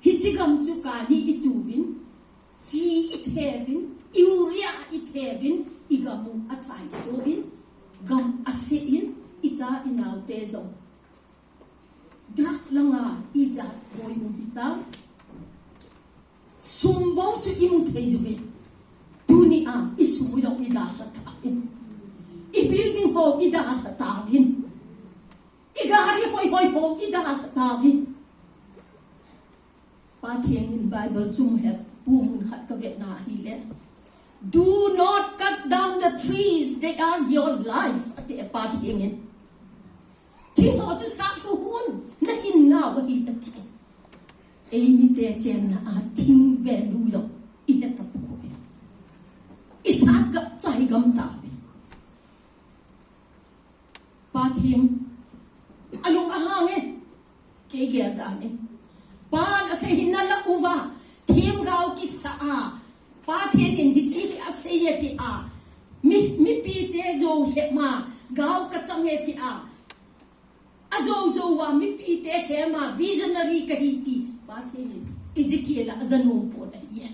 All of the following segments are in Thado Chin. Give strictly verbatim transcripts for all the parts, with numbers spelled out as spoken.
Hiche gam chu kani ituvin, chi itheuvin, urea itheuvin, igam u achaisovin, gam asehin, icha inaote jong drug langa ijat boi um hitam. Sum bou chu imu thei jiuvin. Tunia isum u jong idalha tauvin. I building ho idalha tauvin. I gari hoihoi ho idalha tauvin. Pathen in Bible chunga hi pumun khat kavetna ahile, "Do not cut down the trees, they are your life," ati Pathen in. Thing ho chu sat lhun, nahinnau ahi ati. Eimite chenna a thing value jong ihetapoi. Isat gam chai gam tauve. Pathen alung ahang e. Kei gel dan e. Pan asei hi nalah uva, themgao kisa a, Pathen in hiche hi asei e tia, mi, mipite jou lhema, gao kachang e tia, ajou jouva mipite lhema, visionary kahi ti Pathen in Ezekiel a ajanom pon ahi e.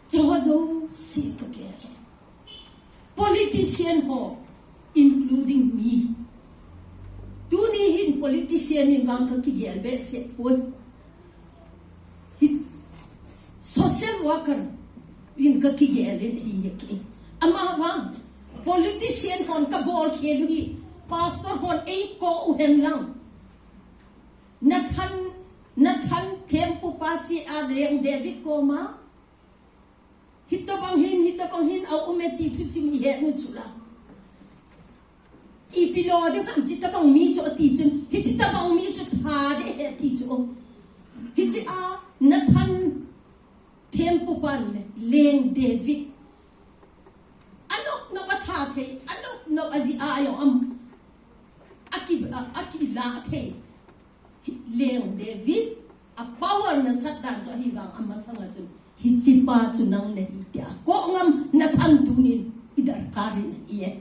Cheho jouse kagel e. Politician ho, including me. Tuni hin politician in vang kakigel behseh poi. Hi, social worker in kakigel in ahi e kei. Amavang, politician hon kabolkhel u hi, pastor hon eiko uhen lang. Nathan, Nathan thempupa chea Leng David koma, hitobang hin, hitobang hin aume ti thusim ihet u chu la. Ipi lo ding ham, chutobang mi chu ati chun, hichutobang mi chu tha ding ahi ati chu. Hichea Nathan thempupan le Leng David, anop nop atha thei, anop nop ajia jong am, aki, a, akilah thei. Leng David a power nasat dan chu ahivang amasanga chun, hichepa chu nang nahi tia koh ngam Nathan tunin idarkar in ahi e.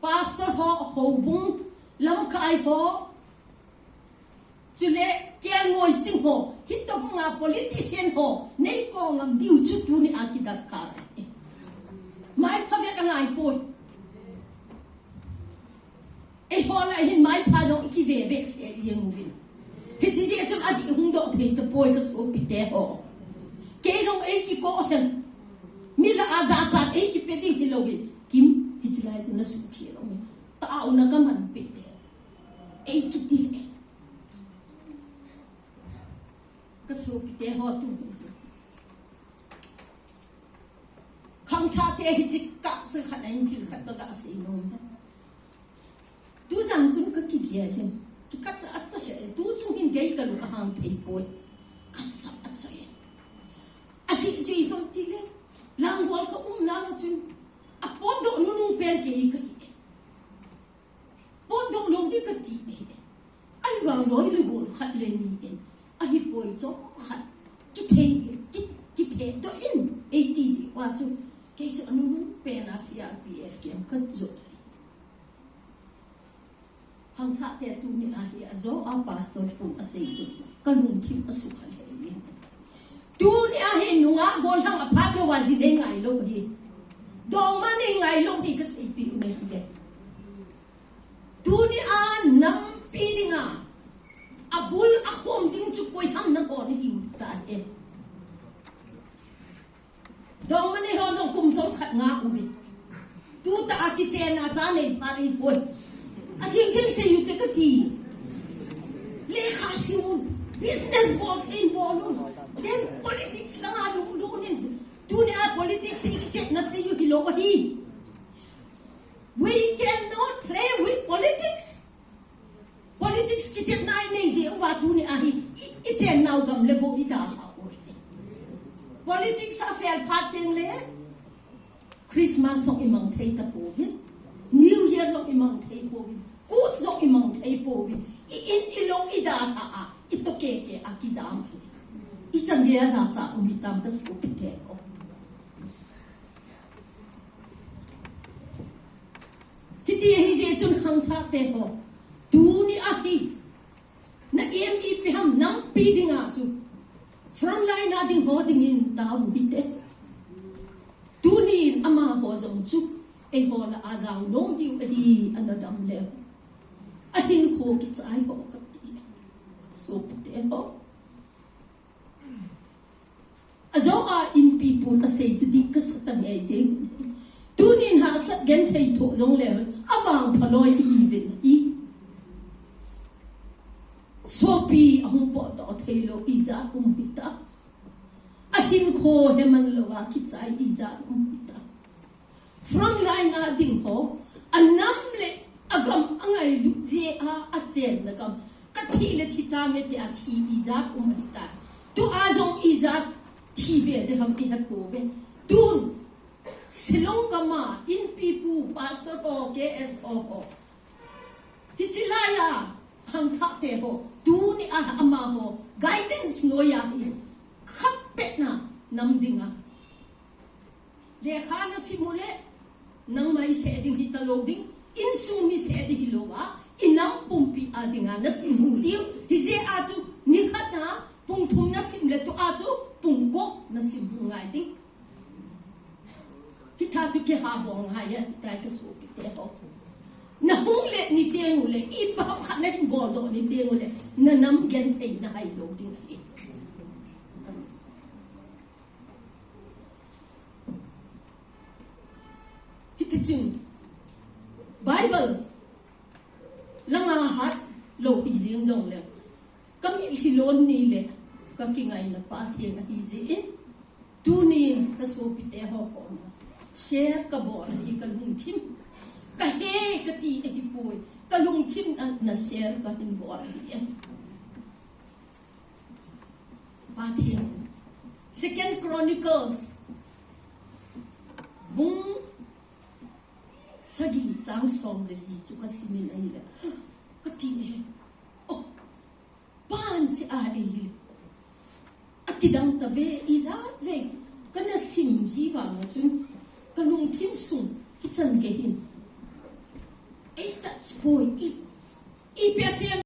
Pastor ho, houbung lamkai ho, chule kelngoi ching ho, hitobanga politician ho neiko ngam diu chu tunia kidarkar ahi. Maipha vet angaipoi. Eiho lah hin maipha jong ikive behseh jeng uvin. Hiche jeh chun adih hung doh thei tapoi kasopite ho. Kei jong eikikoh hen. Mi lah a jachat eikipe ding hilouvin. Kim, hiche lai chu nasuhkhel lou me. Taona kamanpeh e. Eikiti e. Kasopite ho tu. Khangthahte hiche kah chu khat ahin thil khat kaga seinom e. Tujan chun kakigel hin. Chu kasa acha he, tu chung hin kei kalung ahang thei poi. Kasa acha he. Ajeh chu ipi ham itile, Lamgol kaumna a chun, apotdoh nunung pen kei kahi e. Potdoh lou ding kati e. Ahivang loi le gol khat le ni in, ahipoi chomkhat kithei, ki, kithehdoh in eiti jeh uva chu, kei chu anunung pen a C R P F camp kajot ahi. Khangthahte tunia hi ajo a pastor pun asei chu kalungthim asukha lheh e. Tunia hi nungah gollhang aphat louva ji nei ngailou hi. Dongma nei ngailou hi kaseipeh u ahi ve. Tunia nampi dinga abul akhom ding chu koi ham nahon hiu tai e. Dongma neiho jong kum chomkhat nga uve. Tutah a kichenna cha neiphat ahipoi. Athengtheng seiyute kati. Lekha simun, business bol thei in bolun. Then politics langa lunglut in. Tunia politics hi kichetna thei u hilou ahi. We cannot play with politics. Politics kichetna inei jeh uva tunia hi, i, ichennau gam le go idalha u ahi. Politics afel phat tengle, Christmas jong imang thei tapouvin, New Year jong imang thei pouvin, kut jong imang thei pouvin, i in ilou idalha a, itoh keke a kijam ahi. Ichan geiya jachat um hitam kasopite ho. Hiti ahi jeh chun khangthah te ho, tuni ahi, na em ipi ham nampi dinga chu frontline a ding ho dingin tao hite. Tunin amaho jong chu eiho lah a jao nom diu ahi, ana dam leu. Ahinkho kichai ho kati. Sopite ho. Ajo a inpi pun asei chu dih kasa ta ngei jeng. Tunin hahsat genthei thoh jong leu, avang phaloi ihiuvin ahi. Sopi ahung potdoh theilou ijat um hita. Ahinkho heman louva kichai ijat um hita. Frontline a ding ho, anam le agam angailut jeh a achenna gam, kathi le thi tange tia thi ijat um ahitai. Tua jong ijat thi be ding ham ihet pouve. Tun Shillong gam a inpi pu, pastor ho, K S O ho, hiche laiya khangthah te ho, tuni a amaho guidance noiya hi khat petna nam dinga, lekha nasim u le, nangma isei ding hitalou ding, insung mi sei ding hilouva, inam pumpi a dinga nasim u diu. Hijeh a chu nikhat a pung thum nasim le tua chu pung ko nasim u ngai ding. Hita chu kiha bol ngai ahitai kasopite ho. Nahung le niteng u le, ipi ham khat nahin boldoh niteng u le, nanam genthei nahai lou ding ahi. Hitichun Bible langa hatlou hijeng jongle, kamitlhi lon ni le kakingaina Pathen ahijeh in, tunin kasopite ho koma share kabol ahi kalungthim. Kahe kati ahipoi, kalungthim a na share kahin bol ahi. Pathen, Second Chronicles bung sagi chang som le li chu kasimin ahile,